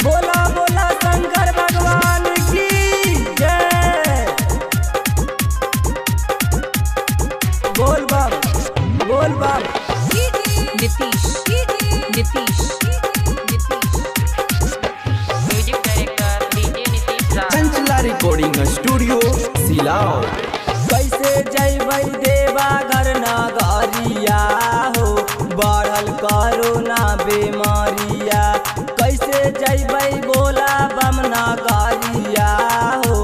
बोला बोला शंकर भगवान की जय। बोल बम बोल बम। Nitish Nitish Nitish. Music director DJ Nitish Raj. Chanchala recording studio Silao. कैसे जैबै देवाघर नगरिया हो, बढ़ल करोना बेमारिया। कैसे जैबै बोला बम नगरिया हो,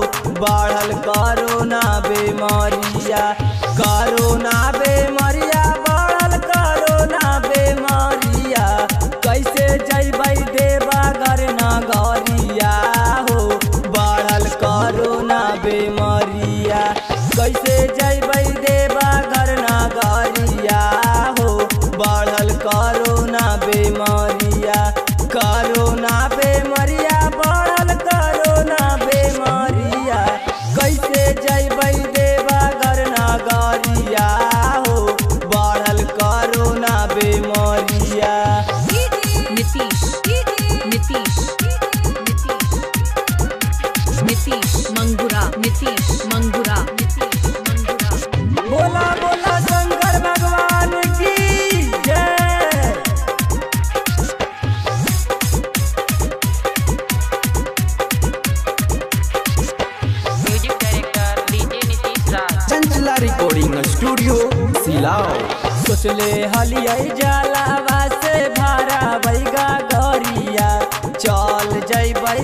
बढ़ल करोना बेमारिया। करोना बेमारिया बढ़ल करोना बेमारिया। कैसे जैबै देवाघर नगरिया हो, बढ़ल करोना बेमारिया। कैसे जैबै देवाघर नगरिया हो, बढ़ल करोना बेमारिया। करोना बेमारिया बढ़ल करोना बेमारिया। कैसे जैबै देवाघर नगरिया हो, बढ़ल करोना बेमारिया। Nitish Nitish Nitish Nitish Mangura Nitish Mangura Nitish Mangura. बोला बोला शंकर भगवान की जय। Music director DJ Nitish Raj. Chanchala recording studio Silao. सोचले हलियै जलावा से भारा बैगा गरिया, चल जैबै